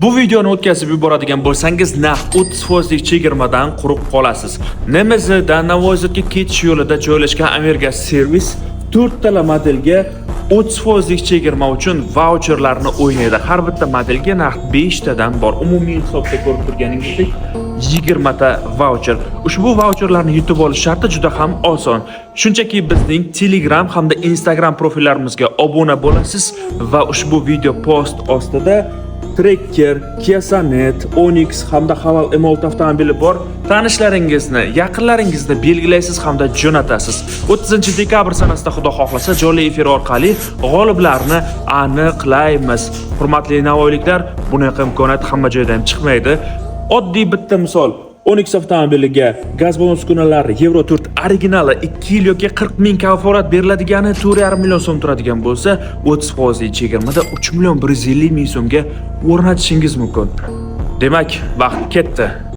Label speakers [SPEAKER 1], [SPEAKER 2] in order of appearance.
[SPEAKER 1] Bu videoni o'tkazib yuboradigan bo'lsangiz, naqd 30 foizlik chegirmadan quruq qolasiz. NMZdan Navoiyga ketish yo'lida joylashgan Amerika servis to'rttala modelga 30 foizlik chegirma uchun vaucherlarni o'ynaydi. Har bitta modelga naqd 5 tadan bor. Umumiy hisobda ko'rib turganingizdek, 20 ta vaucher. Ushbu vaucherlarni yutib olish sharti juda ham oson. Shunchaki bizning Telegram hamda Instagram profillarimizga obuna bo'lasiz va ushbu video post ostida Tracker, Kia Sonet, Onix hamda Haval M6 avtomobili bor tanishlaringizni, yaqinlaringizni belgilaysiz hamda jo'natasiz. 30 dekabr sanasida, Xudo xohlasa, jonli efir orqali g'oliblarni aniqlaymiz. Hurmatli navoiyliklar, bunaqa imkoniyat hamma joyda ham chiqmaydi. Oddiy bitta misol: Onix avtomobiliga gaz ballon uskunalari Euro 4 originali 2 yil yoki 40 ming kafolat beriladigani 4,5 million so'm turadigan bo'lsa, 30 foizli chegirmada 3 million 150 ming so'mga o'rnatishingiz mumkin. Demak, vaqt ketdi.